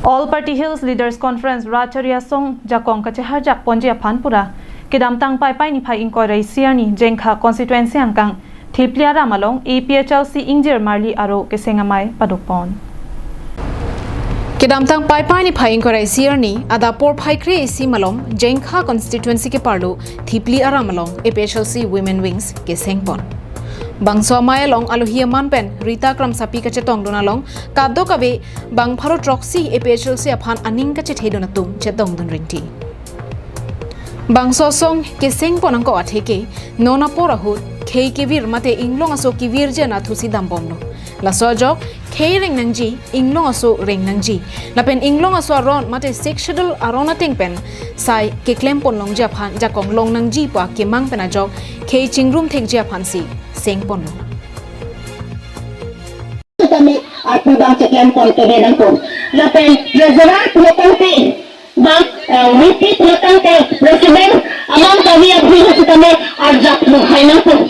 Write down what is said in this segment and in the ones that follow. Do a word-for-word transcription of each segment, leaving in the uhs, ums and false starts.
All Party Hills Leaders Conference Rachari Asong jakong kacheharjak ponji aphan pura kedamtang Paipai niphai ingkoi ra isi arni Jengkha constituency angkang Thipli aram along A P H L C ingjir marli aro keseng amei padokpon. Kedamtang Paipai niphai ingkoi ra isi arni adap porphai kre-isi malom Jengkha constituency keparlo Thipli aram along A P H L C Women Wings kesengpon. Bangso amei along alohi aman pen Rita Kramsapi kachetongdun along kadokave bang pharo throksi A P H L C aphan aning kachethedun atum chetongdun ringti. Bangso asong kesengpon angko atheke non apor ahut khei kevir mate inglong aso kevirji anatthu si dambomlo. Laso ajok khei reng nangji, inglong aso reng nangji lapen inglong aso aron mate Sixth Schedule aron ateng pen sai keklempon longji aphan jakong long nangji pu akemang pen ajok khei chingrum thekji aphan si sengponlo. Sitame arpu bang cheklempon kebe nangkok. Lapen reservoir pulotangte bang, eh, V P pulotangte president amang kawi abhi sitame arjap muhai nangkok.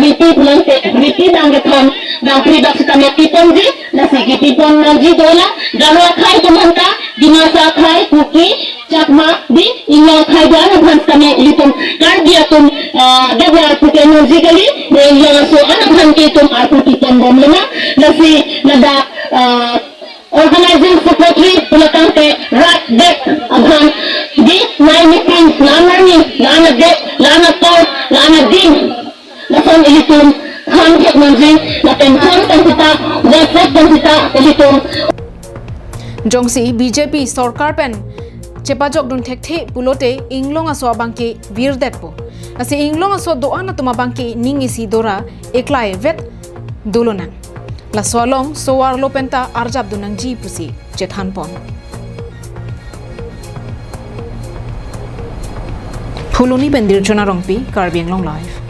V P pulotangte, V P bang kethan bang pri bak sitame piponji, lasi kepipon nangji dola, Garo akhai pemanta, Dimasa akhai, Kuki, Chakma, di, inglong akhai do-an aphan sitame ilitum Karbi atum, ah, debor arpu ke nangji kali, inglong aso an aphan ke itum arpu piponbomlonang, lasi ladak, ah, organizing secretary pulotangte rat dek aphan di nai meeting, lana ni, lana dek, lana tor, lana ding. Lason ilitum thanthek nangji, lapen phone pen sita, WhatsApp pen sita, ilitum. Jongsi B J P sorkar pen chepajokdun thekthe pulote inglong aso abangke virdetpo. Lasi inglong aso do-an atum abangke ning isi dora eklai vet dolonang. Laso along so-arlo penta arjapdun nangji pusi chethanpon. Phuloni pen Dirchona Rongpi, Karbi Anglong Live.